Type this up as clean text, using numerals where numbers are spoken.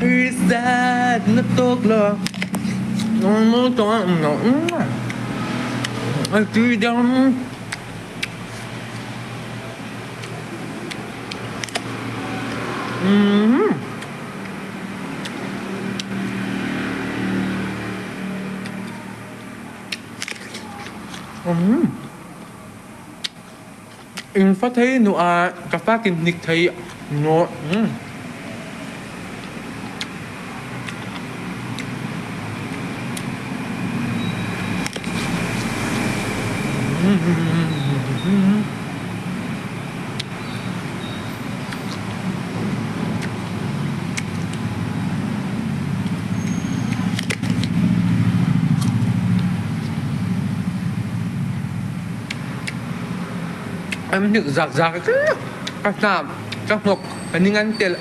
Reset na tawk lo. A tui dang. In fa thei hnu ah ka fa kin hnik thei naw. An hnik zakzak ka hnam ka hnok ka ning an tel.